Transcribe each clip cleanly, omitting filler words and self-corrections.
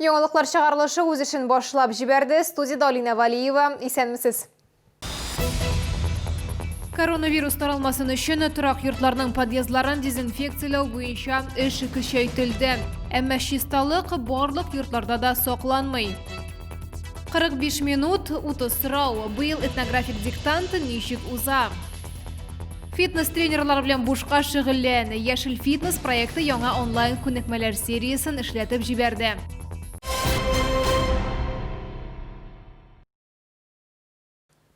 Яңалыклар чыгарылышы үз эшен башлап җибәрде. Студиядә Алинә Валиева. Исәнмесез. Коронавирус таралмасын өчен торак йортларның подъездларын дезинфекцияләү буенча эш көчәйтелде. Әмма чисталык барлык йортларда да сакланмый. 45 минут, 30 сорау. Быел этнографик диктант ничек уза? Фитнес-тренерлар белән бушка шөгыльлән. Яшел фитнес проекты яңа онлайн күнекмәләр сериясен эшләтеп җибәрде.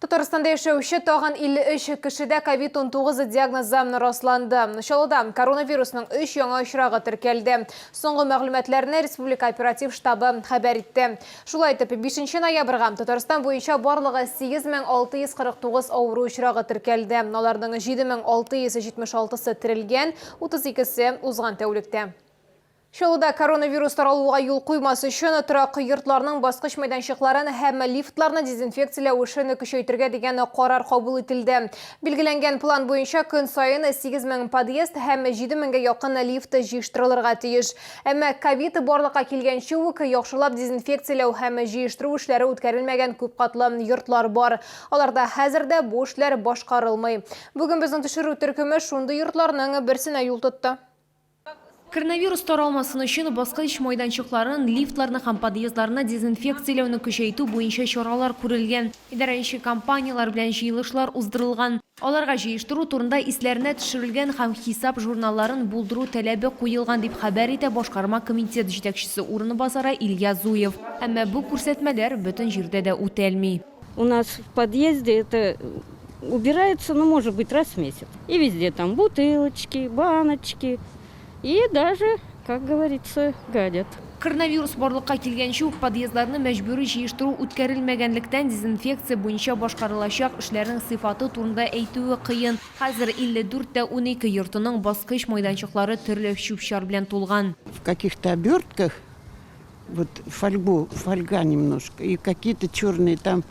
Татарстанда яшәүче тагын 53 кешедә ковид-19 диагнозы расланды. Чаллыда коронавирусның өч яңа очрагы теркәлде. Соңгы мәгълүматларны Республика оператив штабы хәбәр итте. Шулай итеп, бишенче ноябрьгә Татарстан буенча барлыгы 8649 авыру очрагы теркәлде. Аларның 7676-сы терелгән, 32-се узган тәүлектә. Чаллыда коронавирус таралуга юл куймас өчен торак йортларның баскыч мәйданчыкларын һәм лифтларны дезинфекцияләү эшен көчәйтергә дигән карар кабул ителде. Билгеләнгән план буенча көн саен 8000 подъезд һәм 7000 гә якын лифт җыештырылырга тиеш. Әмма ковид барлыкка килгәнче үк яхшылап дезинфекцияләү һәм җыештыру эшләре үткәрелмәгән күпкатлы йортлар бар. Аларда хәзер дә бу эшләр башкарылмый. Бүген безнең төшерү төркеме шундый йортларның берсенә юл тотты. Коронавирус таралмасын өчен баскыч майданчыкларын, лифтларны һәм подъездларны дезинфекцияләүне көчәйтү буенча чаралар күрелгән. Идарәче компанияләр белән җыелышлар уздырылган. Аларга җыештыру турында исләренә төшерелгән һәм хисап журналларын булдыру таләбе куелган, дип хәбәр итә башкарма комитет җитәкчесе урынбасары Илья Зуев. Әмма бу күрсәтмәләр бөтен җирдә дә үтәлми. У нас в подъезде это убирается, ну, может быть, раз в месяц. И везде там бутылочки, баночки и даже, как говорится, гадят. Коронавирус барлыкка килгәнче үк подъездларны мәҗбүри җыештыру үткәрелмәгәнлектән, дезинфекция буенча башкарылачак эшләрнең сыйфаты турында әйтүе кыен. Хәзер 54 тә 12 йортының баскыч майданчыклары төрле чүп-чар белән тулган. В каких-то обертках, вот фольгу, фольга немножко, и какие-то черные там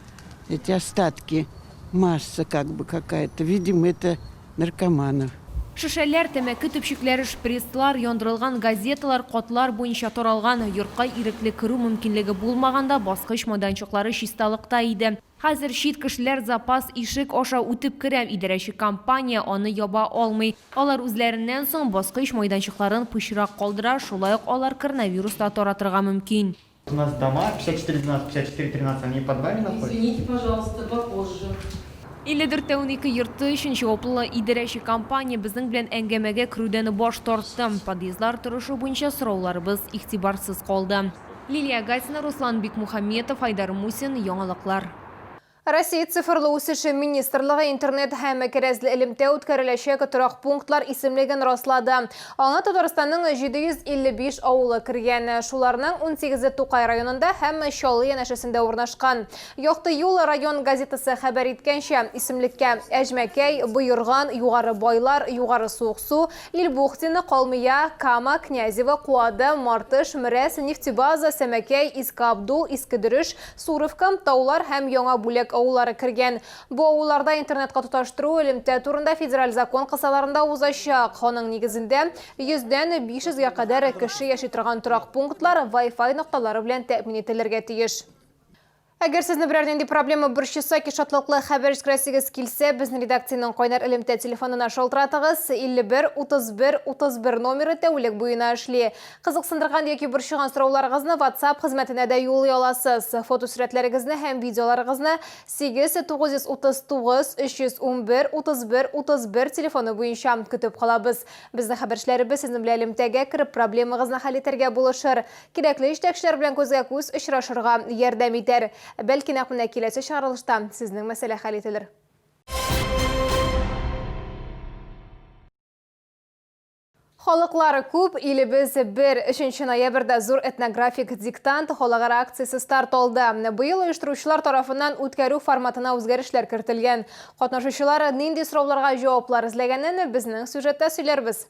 эти остатки, масса как бы какая-то, видимо, это наркоманов. Шешәләр, тәмәке төпчекләре, шприцлар, яндырылган газеталар катлар буенча таралган. Йортка ирекле керү мөмкинлеге булмаганда, баскыч майданчыклары чисталыкта иде. Хәзер чит кешеләр запас ишек аша үтеп керә, идарәче компания аны яба алмый. Алар үзләреннән соң баскыч майданчыкларын пычрак калдыра, шулай ук алар коронавирус та таратырга мөмкин. У нас дома 54-12, 54-13, они в подвале находятся? Извините, пожалуйста, попозже. 54 тә 12 йорты өчен җаваплы идарәче компания безнең белән әңгәмәгә керүдән баш тартты. Подъездлар торышы буенча сорауларыбыз игътибарсыз калды. Лилия Гатина, Руслан Бикмухаметов, Айдар Мусин, Яңалыклар. Россия Цифрлы үсеше министрлыгы интернет һәм кәрәзле элемтә үткәреләчәк торак пунктлар исемлеген раслады. Аңа Татарстанның 755 авылы кергән. Шуларның 18-е Тукай районында һәм Чаллы янәшәсендә урнашкан. Якты юл район газетасы хәбәр иткәнчә, исемлеккә Әҗмәкәй, Боерган, Югары Байлар, Югары Суыксу, Илбухтино, Калмыя, Кама, Князево, Куады, Мартыш, Мерәс, Нефтебаза, Сәмәкәй, Иске Абдул, Иске Дөреш, Суровка, Таулар һәм Яңа Бүләк авыллары кергән. Бу авылларда интернетка тоташтыру элемтә турында федераль закон кысаларында узачак. Аның нигезендә, йөздән 500 гә кадәр кеше яши торган торак пунктлар Wi-Fi нокталары белән тәэмин ителергә тиеш. Әгәр сезне берәр нинди проблема борчыса яки шатлыклы хәбәр җиткерәсегез килсә, безнең редакциянең кайнар элемтә телефонына шалтыратыгыз, 51 31 31 номеры тәүлек буена эшли. Кызыксындырган яки борчыган сорауларыгызны WhatsApp хезмәтенә дә юллый аласыз. Фотосурәтләрегезне һәм видеоларыгызны 8 939 311 31 31 телефоны буенча көтеп калабыз. Безнең хәбәрчеләребез сезнең белән элемтәгә кереп, проблемагызны хәл итәргә булышыр. Кирәкле җитәкчеләр белән күзгә-күз очрашырга ярдәм итәр. Бәлки нәкъ менә киләсе чыгарылышта сезнең мәсьәлә хәл ителер. Халыклар күп, илебез бер. Өченче ноябрьдә зур этнографик диктант халыкара акциясе старт алды. Быел оештыручылар тарафыннан үткәрү форматына үзгәрешләр кертелгән. Катнашучылар нинди сорауларга җаваплар эзләгәнен безнең сюжетта сөйләрбез.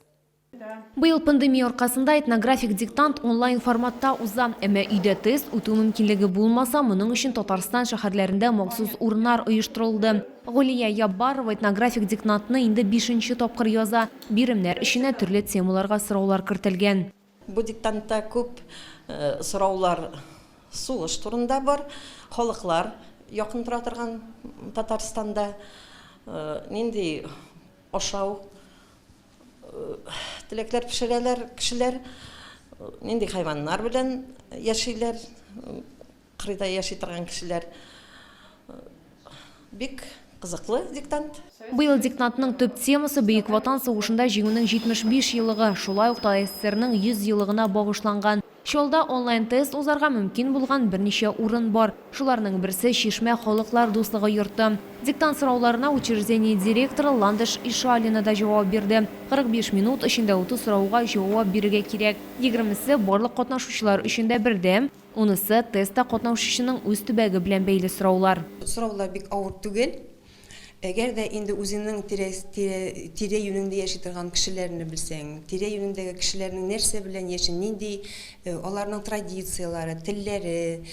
Быел пандемия аркасында этнографик диктант онлайн форматта уза. Әмма өйдә тест үтү мөмкинлеге булмаса, моның өчен Татарстан шәһәрләрендә махсус урыннар оештырылды. Гөлия Яббарова этнографик диктантны инде бишенче тапкыр яза. Биремнәр эченә төрле темаларга сораулар кертелгән. Бу диктантта күп сораулар сугыш турында бар, халыклар якын тора торган Татарстанда нинди ашау теләкләр пешерәләр кешеләр, нинди хайваннар белән яшиләр, кырыйда яши торган кешеләр. Бик кызыклы диктант. Быел диктантның төп темасы Бөек Ватан сугышында Җиңүнең 75 еллыгы, шулай ук ТАССРның 100 еллыгына багышланган. Чаллыда онлайн-тест узарга мөмкин булган берничә урын бар. Шуларның берсе, Чишмә халыклар дуслыгы йорты. Диктант сорауларына учреждение директоры Ландыш Ишалина да җавап бирде. 45 минут эчендә 30 сорауга җавап бирергә кирәк. Егермесе, барлык катнашучылар өчен дә бердәм, унысы, тестта катнаушучының үз төбәге белән бәйле сораулар. Сораулар бик авыр түгел. Әгәр дә инде үзеңнең тирә-юнеңдә яши торган кешеләрне белсәң, тирә-юнеңдәге кешеләрнең нәрсә белән яши, нинди аларның традицияләре, телләре,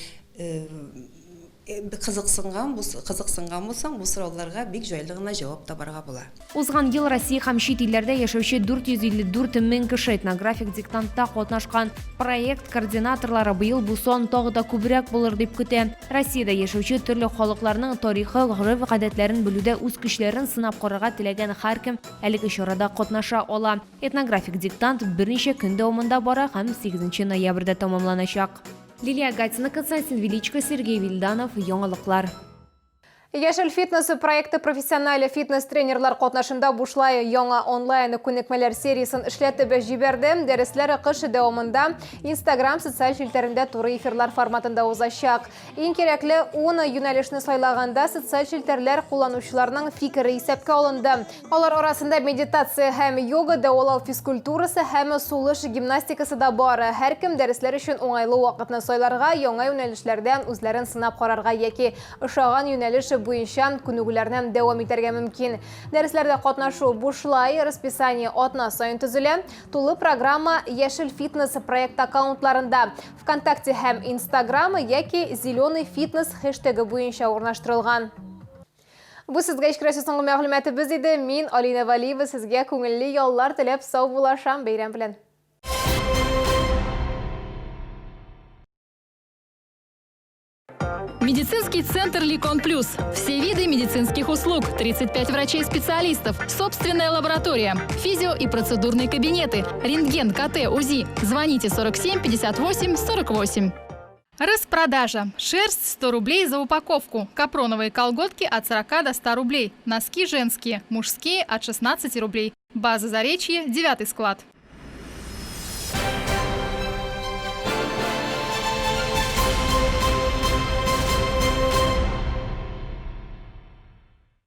кызыксынган кызыксынган булсаң, бу сорауларга бик җайлы гына җавап табарга була. Узган ел Россия һәм чит илләрдә яшәүче 454 мең кеше этнографик диктантта катнашкан. Проект координаторлары быел бу сан тагы да күбрәк булыр дип көтә. Россиядә яшәүче төрле халыкларның тарихы, гореф-гадәтләрен белүдә үз көчләрен сынап карарга теләгән һәркем әлеге чарада катнаша ала. Этнографик диктант берничә көн дәвамында бара һәм сигезенче ноябрьдә тәмамланачак. Лилия Гатина, Константин Величко, Сергей Вильданов, Яңалыклар. Яшел фитнес проекты профессиональ фитнес-тренерлар катнашында бушлай яңа онлайн күнекмәләр сериясен эшләтеп җибәрде. Дәресләр кыш дәвамында Instagram социаль челтәрендә туры эфирлар форматында узачак. Иң кирәкле 10 юнәлешне сайлаганда социаль челтәрләр кулланучыларның фикере исәпкә алынды. Алар арасында медитация һәм йога, дәвалау физкультурасы һәм сулыш гимнастикасы да бар. Һәркем дәресләр өчен уңайлы вакытны сайларга, яңа юнәлешләрдә үзләрен сынап карарга яки ошаган юнәлеш буенча күнегүләрне дәвам итәргә мөмкин. Дәресләрдә катнашу бушлай, расписание атна саен төзелә. Тулы программа Яшел фитнес проект аккаунтларында ВКонтакте һәм Инстаграм яки Зеленый фитнес хэштегы буенча урнаштырылган. Бу сезгә ишкерәсе соңгы мәгълүматыбыз иде. Мин, Алина Валиева, сезгә күңелле яллар теләп саубуллашам. Бәйрәм белән! Медицинский центр Ликон Плюс. Все виды медицинских услуг, 35 врачей-специалистов, собственная лаборатория, физио и процедурные кабинеты, рентген, КТ, УЗИ. Звоните 47 58 48. Распродажа. Шерсть 100 рублей за упаковку. Капроновые колготки от 40 до 100 рублей. Носки женские, мужские от 16 рублей. База Заречье, 9 склад.